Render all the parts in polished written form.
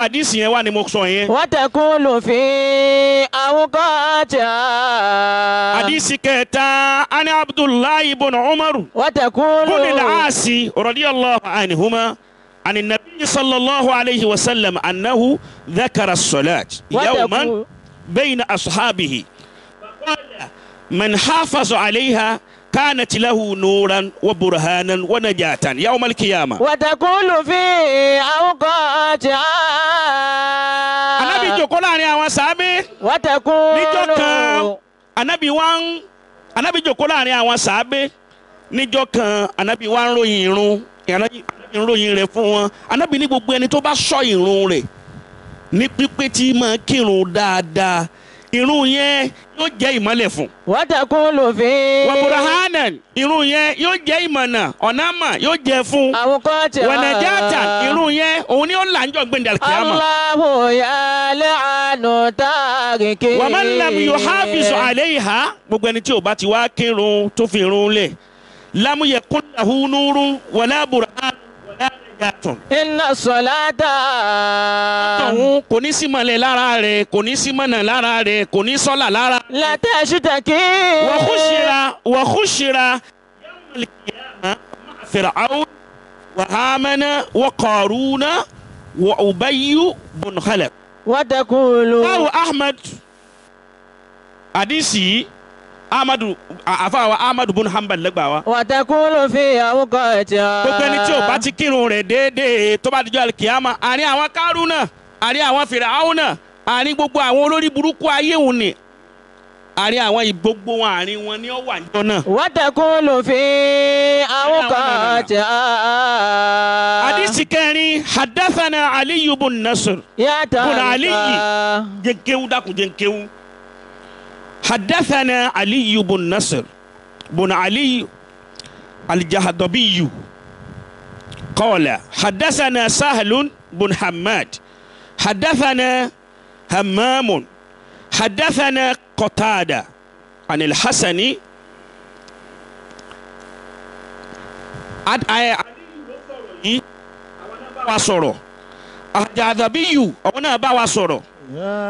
Àdìsí yẹn wà ní mo sọ yẹn. وتكون في أوقاتها. Àdìsí kẹta ani Abdullahi ibn Umaru. وتكون بن العاص رضي الله عنهما عن النبي صلى الله عليه وسلم أنه ذكر الصلاة يوما بين أصحابه فقال من حافظ عليها كانت له نورا وبرهانا ونجاة يوم القيامة. وتكون في أوقاتها. Ànábì jókòó láàrin àwọn sàábé وتكون níjọ́ kan. Ànábì wá ń Ànábì jókòó láàrin àwọn sàábé níjọ́ kan. Ànábì wá ń ròyìn irun, Ànábì ń ròyìn rẹ̀ fún wọn. Ànábì ní gbogbo ẹni tó bá ṣọ́ irun rẹ̀ ní pípé tí máa kírun dáadáa, irun yẹn yóò jẹ́ ìmọ́lẹ̀ fún. وتكون في Wa burhanan, irun yẹn yóò jẹ́ ìmọ̀nà ọ̀nàmà yóò jẹ́ fún. أوقاتها. Wa najatan, irun yẹn òun ni ó là ń jọ gbẹ̀ndẹ̀ kíámà. الله يلعن تاركه. Wa man lam yuhafiz alayha, gbogbo ẹni tí ò bá ti wá kírun tó fi irun lẹ̀, lam yakun lahu nurun wala burhan wala najatun. إن الصلاة Tọ̀hún kò ní sí mọ̀lẹ́ lára rẹ̀, kò ní sí mọ̀nà lára rẹ̀, kò ní sọ́là lára. لا تشتكي. Wa khushira yawmal qiyamah ma'a Fir'aun wa Hamana wa Qaruna wa Ubayyu bun Khalaf. وتقول Báwo Ahmad àdìsí Ahmadu àfàwà Ahmadu bun Hanbal lẹ́gbàá wa. وتقول في أوقاتها. Gbogbo ẹni tí ò bá ti kírun rẹ̀ déédéé tó bá dijọ́ alikiyama, àárín àwọn Kárúnà, àárín àwọn Fìràwọ́nà, àárín gbogbo àwọn olórí burúkú ayé òun ni, àárín àwọn gbogbo wọn, àárín wọn ni ó wà níjọ́ náà. وتقول في أوقاتها. Àdìsí kẹrin hadathana Aliyu bun Nasr. يا بن علي. تاركا. Jẹnkewu dákun jẹnkewu. Hadathana Aliyu bun Nasr bun Ali aljahadabiyu qala hadathana Sahlun bun Hammad hadathana Hammamun hadathana Qatada an al-Hasani. Aliyu ló sọ̀rọ̀ yìí, àwọn náà bá wa sọ̀rọ̀. Àjàdàbíyù àwọn náà bá wa sọ̀rọ̀.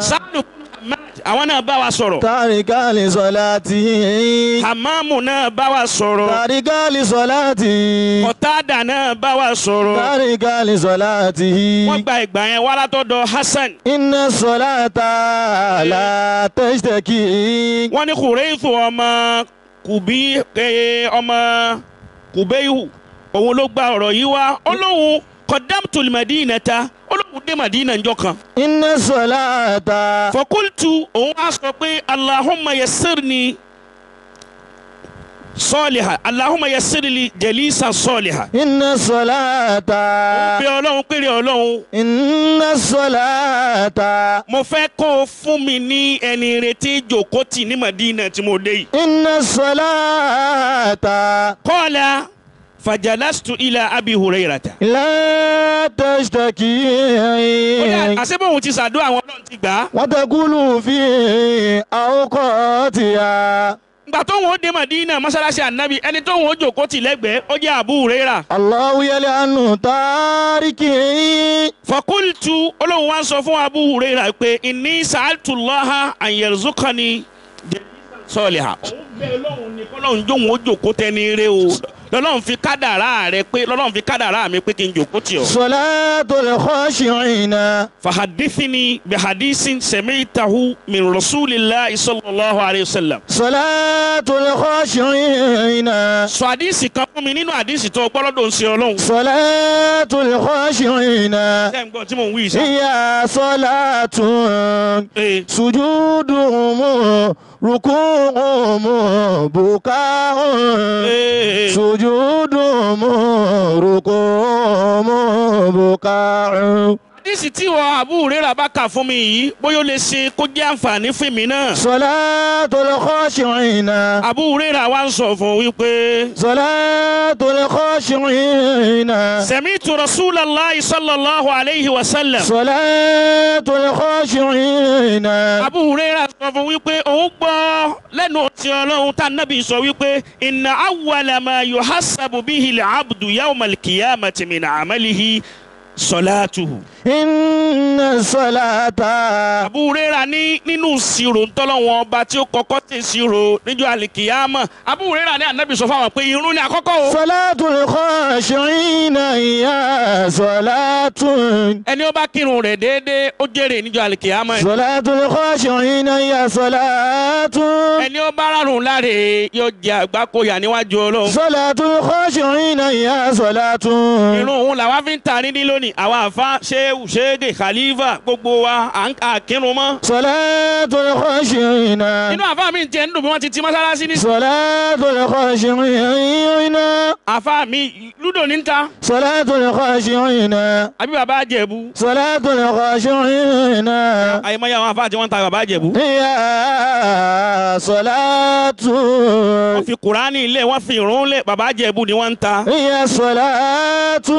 Sahlu bun Hammad àwọn náà bá wa sọ̀rọ̀. تاركا لصلاته. Hamamu náà bá wa sọ̀rọ̀. تاركا لصلاته. Kọ̀tádà náà bá wa sọ̀rọ̀. تاركا لصلاته. Wọ́n gba ìgbà yẹn wá látọ̀dọ̀ Hasan. إن الصلاة لا تشتكي. Wọ́n ní Kùrẹ́ìfù ọmọ Kùbí ọmọ Kùbẹ́yù òun ló gba ọ̀rọ̀ yìí wá. Ó lóun kọ̀dámtùl Madinata, ó lóun dé Madina njọ́ kan. إن الصلاة Fọkúltù òun á sọ pé Allahumma yassirni saliha, Allahumma yassirli jalisan saliha. إن الصلاة Bí Ọlọ́run péré Ọlọ́run, إن الصلاة mo fẹ́ kó o fún mi ní ẹni retí jòkó tì ní Madina tí mo dé yìí. إن الصلاة Qala fajalastu ila Abi Hurairata. لا تشتكي. Ó dà àṣebóhun ti ṣàdúrà àwọn Ọlọ́run ti gbà á. وتقول في أوقاتها. Ìgbà tó ń wò ó dé Madina mọ́sálásí ànábì, ẹni tó ń wò ó jòkó tì lẹ́gbẹ̀ẹ́ ó jẹ́ Abu Huraira. الله يلعن تاركه. Fakultu Olóhùn wa ń sọ fún Abu Huraira pé inni sa'altullaha an yarzuqani saliha. Òun bẹ́ẹ̀ lọ́hùn ni kọ́lọ́hún jóun ó jòkó tẹni rẹ o. Lọ́lọ́hún fi kádàrá rẹ pé lọ́lọ́hún fi kádàrá mi pé kí n jòkó tì ọ́. صلاة الخاشعين. فحدثني بحديث سمعته من رسول الله صلى الله عليه وسلم. صلاة الخاشعين. Sọ àdísì kan fún mi nínú àdísì tó gbọ́ lọ́dọ̀ ń ṣe Ọlọ́run. صلاة الخاشعين. Ṣé ń gbọ́ tí mò ń wí ìṣá? هي صلاة Ee. سجودهم ركوعهم بكاء. Ee. سجودهم ركوعهم بكاء. Àdísì tí wọ́n Abu Hurairah bá kà fún mi yìí bóyá ó lè ṣe kó jẹ́ àǹfààní fún mi náà. صلاة الخاشعين. Abu Hurairah wá ń sọ fún wípé. صلاة الخاشعين. Sami'tu Rasulallahi sallallahu alayhi wa sallam. صلاة الخاشعين. Abu Hurairah sọ fún wípé òun gbọ́ lẹ́nu ọtí Ọlọ́run tá nábì sọ wípé inna awwala ma yuhasabu bihi al-abdu yawma al-qiyamati min amalihi salatuhu. Inna salata. Abu Huraira ní nínú ìṣirò ntọ́lọ́wọ́n ọba tí ó kọ́kọ́ ti ṣirò níjọ́ àlìkìyámà. Abu Huraira ní ànábì sọ fáwọn pé irun ni àkọ́kọ́ o. Salatul khashi'ina hiya salatun. Ẹni ó bá kírun rẹ̀ déédéé ó jèrè níjọ́ àlìkìyámà. Salatul khashi'ina hiya salatun. Ẹni ó bá rárùn láre yóò jẹ àgbákòyà níwájú Ọlọ́run. Salatul khashi'ina hiya salatun. Irun òun làwa fi ń ta ní lónìí àwa àfa ṣéwù ṣéèdè khalifa gbogbo wa à ń kírun mọ́. Salatul khashi'ina. Inú àfa mi tiẹ̀ ń dùn bí wọ́n ti ti mọ́sálásí ní. Salatul khashi'ina. Àfa mi lúdò ní ta. Salatul khashi'ina. Àbí bàbá Àjẹ̀bú. Salatul khashi'ina. Àyèmáyé àwọn àfa àti wọ́n ta bàbá Àjẹ̀bú. Hiya salatu. Wọ́n fi Kùránì ilé wọ́n fi ìrun lé bàbá Àjẹ̀bú ni wọ́n ń ta. Hiya salatu.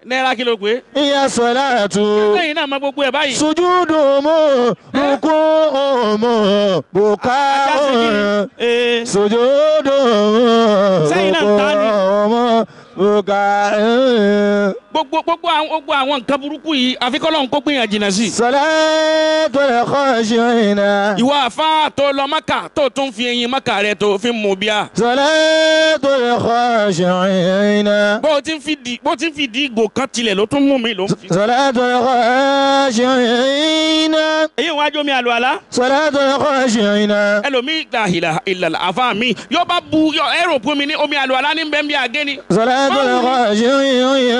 Náírà kí ló pé. Hiya salatu. Lẹ́yìn náà mọ gbogbo ẹ̀ báyìí. Sujudu mu ruku'u mu buka'u. Sujudu mu ruku'u mu buka'u. Gbogbo àwọn nǹkan burúkú yìí àfi k'Ọlọ́run kó gbìyànjú jìnnà sí. Salatul khashi'ina. Ìwọ àfa tó lọ Mákà tó tún fi eyín Mákà rẹ tó fi mú bíà. Salatul khashi'ina. Bó ti ń fi di ìgò kan tilẹ̀ ló tún mú mi ló ń fi. Salatul khashi'ina. Èyí wọ́n á jó mi àlọ́ àlá. Salatul khashi'ina. Ẹlòmíì la ilaha illallah àfa mi yóò bá bu ẹrò fún mi ní omi àlọ́ àlá ní bẹ́ẹ̀ bí àgé ni. Salatul khashi'ina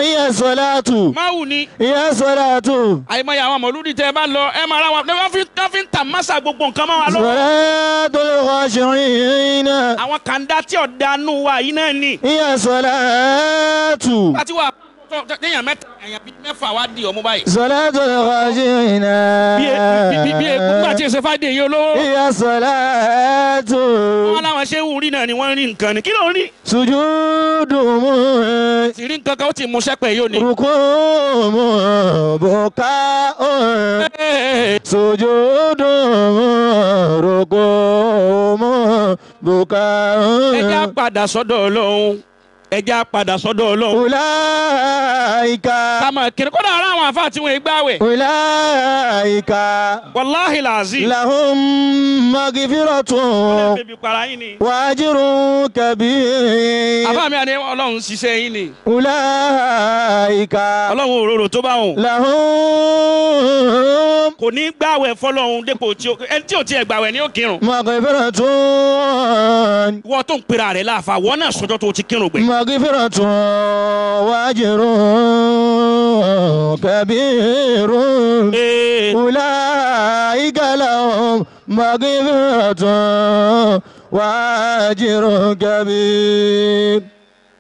hiya salatu. Máwù ni. Hiya salatu. Àyèmáyà àwọn mọ̀lúdì tẹ́ ẹ bá lọ ẹ máa ra wọn wọ́n fi ń tà mọ́sà gbogbo nǹkan mọ́ wa lọ́wọ́. Salatul khashi'ina. Àwọn kàńdá tí ọ̀dà nù wa yìí náà ni. Hiya salatu. Láti wà téèyàn mẹ́ta èèyàn bíi mẹ́fà wá di ọmú báyìí. Salatul khashi'ina. Bí egun gbà tí èsè fàdé yìí olówó. Hiya salatu. Wọ́n láwọn ṣé wù rí náà ni wọ́n rí nǹkan ni kí ló ń rí. Sujudu mu. Sì rí nǹkan kan ó ti mú sẹ́pẹ̀ yóò ní. Ruku'u mu buka'u. Sujudu mu ruku'u mu buka'u. Ẹ jẹ́ á padà sọ́dọ̀ Ọlọ́run. Ẹ jẹ́ á padà sọ́dọ̀ Ọlọ́run. Ulaika. Ká máa kiri kódà ara àwọn àfáà tí wọ́n gbààwẹ̀. Ulaika. Wàláhì làzí. Lahum magfiratun. Wa ajrun kabir. Àfáà mi àní Ọlọ́run ṣiṣẹ́ yín ni. Ulaika. Ọlọ́run òróró tó bá wọn. Lahum. Kò ní gbààwẹ̀ fọlọ́run dépò tí ẹni tí ò tiẹ̀ gbààwẹ̀ ni ó kírun. Magfiratun. Wọ́n tó ń pera rẹ̀ láàfà wọ́n náà sọjọ́ tó ti kírun gbẹ̀. Magfiratun wa ajrun kabirun. Ulaika lahum magfiratun wa ajrun kabir.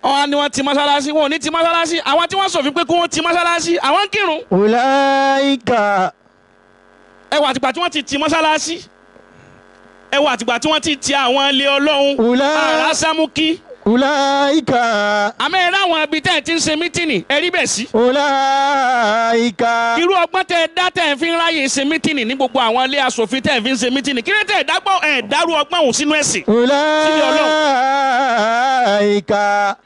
Wọ́n ní wọ́n ti mọ́sálásí, wọ́n ò ní ti mọ́sálásí, àwọn tí wọ́n sọ̀fin pé kí wọ́n ti mọ́sálásí, àwọn ń kírun. Ulaika. Ẹ wà àtìgbà tí wọ́n ti ti mọ́sálásí. Ẹ wà àtìgbà tí wọ́n ti ti àwọn ilé Ọlọ́run. Àrà sámúkí. Ulaika. Àmọ́ ẹ ráwọn ibi tẹ́ ẹ ti ń ṣe mítìnì ẹ rí bẹ̀ sí. Ulaika. Irú ọgbọ́n tẹ́ ẹ dá tẹ́ ẹ fi ń ráyè ṣe mítìnì ní gbogbo àwọn ilé aṣòfin tẹ́ ẹ fi ń ṣe mítìnì kí ló tẹ́ ẹ dágbọ́ ẹ dárú ọgbọ́n òun sínú ẹ̀sìn. Ulaika.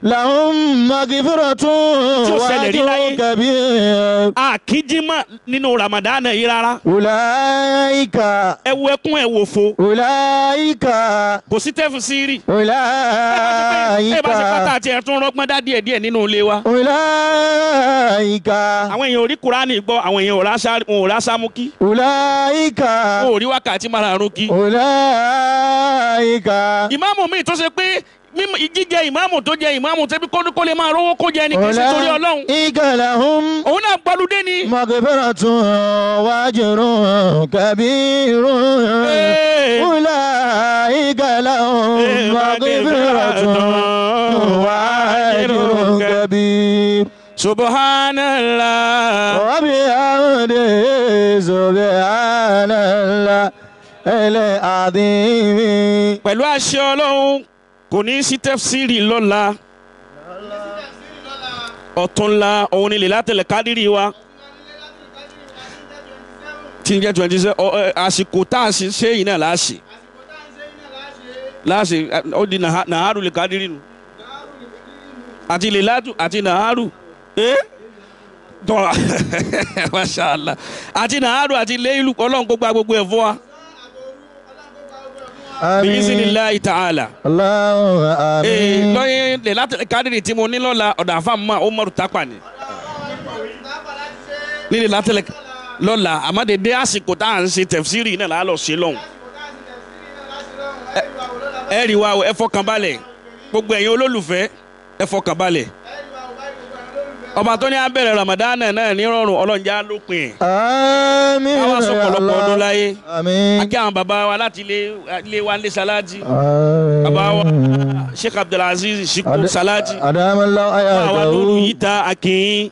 Lahum magfiratun wa ajrun kabir. Àkíjímọ̀ nínú Ramadan yìí rárá. Ulaika. Ẹ wo ẹkún ẹ wò fo. Ulaika. Kò sí tẹ́fù sí rí. Ulaika. Ẹ bá ṣe pátá àti ẹ̀tún rọgbọ́n dá díẹ̀ díẹ̀ nínú ilé wa. Ulaika. Àwọn èèyàn ò rí Kùránì gbọ́, àwọn èèyàn ò rá sámúkí. Ulaika. Wọn ò rí wákàtí márààrún kí. Ulaika. Ìmáàmù mi tó ṣe pé jíjẹ ìmáàmù tó jẹ ìmáàmù tẹbi kó lè máa rówó kó jẹ ni kì í ṣe torí Ọlọ́run. Ulaika lahum. Òun náà gbọ́lúdé ni. Magfiratun wa ajrun kabirun. Ulaika lahum magfiratun wa ajrun kabir. Subhanallah. Wa bihamdihi subhanallah al-azim. Pẹ̀lú àṣẹ Ọlọ́run kò ní sí tẹ́fsírì lọ́la ọ̀túnla òun ni Lailatul Qadri wa tí ń jẹ́ 27 àsìkò tá a ṣe yìí náà láàṣì láàṣì ó di Naharul Qadri nù. Àti lèlátù àti nàárù. Tọ́ Masha Allah. Àti nàárù àti léìlú Ọlọ́run kó gba gbogbo ẹ̀ fún wa. Bi'iznillahi ta'ala. Allahumma àmín. Lọ́yìn lèlátù kádìrì tí mo ní lọ́la ọ̀dà àfàmà Umaru Tapa ni. Ní lèlátù lọ́la àmọ́ dédé àsìkò tá à ń ṣe tẹ̀fsírì náà là á lọ ṣe lọ́hùn. Ẹ rí wa o, ẹ fọkàn balẹ̀ gbogbo ẹ̀yin olólùfẹ́ ẹ fọkàn balẹ̀. Ọba tó ní á bẹ̀rẹ̀ Ramadan náà ní rọrùn ọlọ́njà lópin ẹ̀. Àmín. Káwá sọ pọ̀lọpọ̀ ọdún láyé. Àmín. Akí àwọn bàbá wa láti ilé wa ní Salati. Àmín. Bàbá wa Sheikh Abdulaziz Shiku Salati. Adamallahu Bàbá wa ayatahu. Nuru Yita Akin.